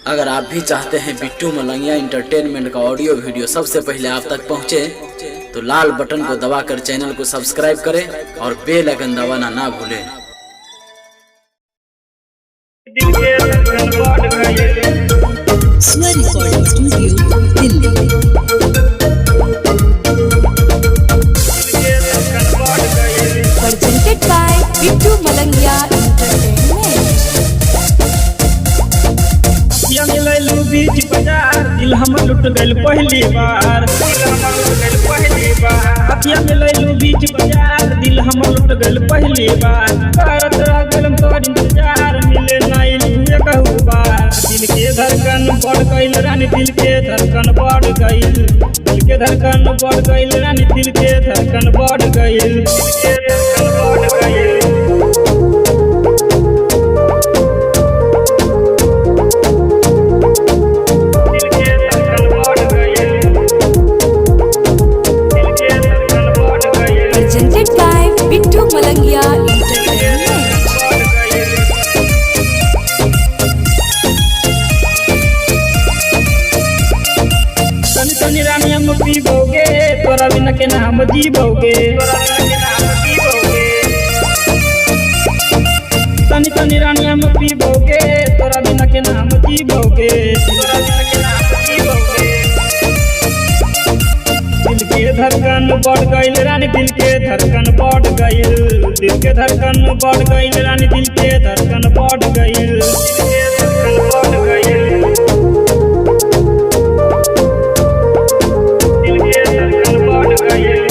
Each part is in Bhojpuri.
अगर आप भी चाहते हैं बिट्टू मलंगिया इंटरटेनमेंट का ऑडियो वीडियो सबसे पहले आप तक पहुंचे, तो लाल बटन को दबाकर चैनल को सब्सक्राइब करें और बेल आइकन दबाना ना भूलें। दिल के धड़कन बढ़ गई। स्वर रिकॉर्डिंग स्टूडियो, दिल्ली। दिल के धड़कन बढ़ गई। Presented by Bittu Malangia Entertainment. अखियाँ मिलैलू बीच बाजार, दिल हम लुट गइल पहली बार। दिल हम लुट गइल पहली बार। अखियाँ मिलैलू बीच बाजार, दिल हम लुट गइल पहली बार। करत रह गइल हम तोहर इंतजार, मिले नाई लुए कहू बार। दिल के धड़कन बढ़ गइल रानी, दिल के धड़कन बढ़ गइल। दिल के धड़कन बढ़ गइल रानी, दिल के धड़कन बढ़ गइल। दिल के धड़कन बढ़ गइल। दिल के धड़कन बढ़ गइल। दिल के धड़कन बढ़ गइल। Presented by Bittu Malangia Entertainment. तनी तनी रानी हम पीबोगे, तोरा बिना के ना हम जीबोगे। तनी तनी रानी हम पीबोगे, तोरा बिना के ना हम जीबोगे। तोरा बिना के ना हम जीबोगे। दिल के धड़कन बढ़ गइल रानी, दिल के धड़कन बढ़ गइल। दिल के धड़कन बढ़ गइल रानी, दिल के धड़कन बढ़ गइल। दिल के धड़कन बढ़ गइल। दिल के धड़कन बढ़ गइल।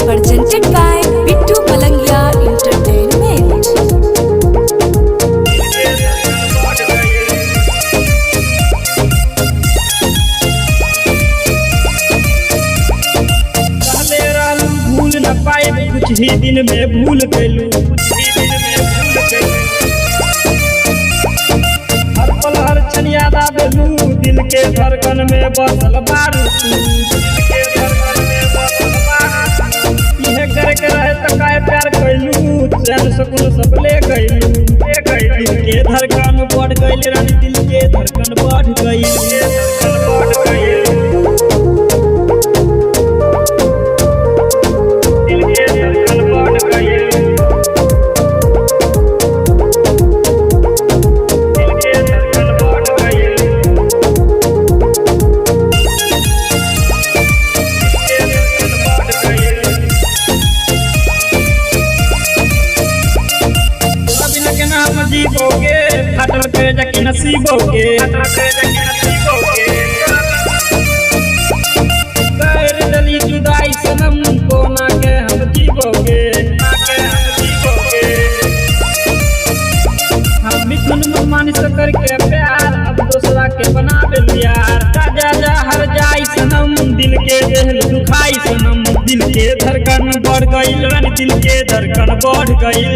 Presented by Bittu Malangia Entertainment. दिल के धड़कन बढ़ गइल। कहले रहलू भूल न पाए, कुछ ही दिन में भूल गइलू। कुछ ही दिन में भूल गइलू। हर पल हर क्षण याद आवेलू, दिल के धड़कन में बसल बारू तू। दिल के धड़कन में बसल बारू तू। इहे करे के रहे त काहे प्यार कइलू, चैन सुकून सब ले गइलू, ले गइलू। दिल के धड़कन बढ़ गइल रानी, दिल के धड़कन बढ़ गइल। दिल के धड़कन बढ़ गइल। दिल के धड़कन बढ़ गइल। दिल के धड़कन बढ़ गइल। दिल के धड़कन बढ़ गइल। तोरा बिना के नाम जीवोगे, फाटल के जाके नसीबोगे। फाटल के जाके नसीबोगे। कर दली जुदाई सनम, कोना के हम जीवोगे, ना के हम जीवोगे। हम मिथुन मान करके प्यार, अब दूसरा के बना यार। जा जा जा हर जाई सनम, दिल के दिल दुखाई सनम। दिल के धड़कन बढ़ गइल रानी, दिल के धड़कन बढ़ गइल।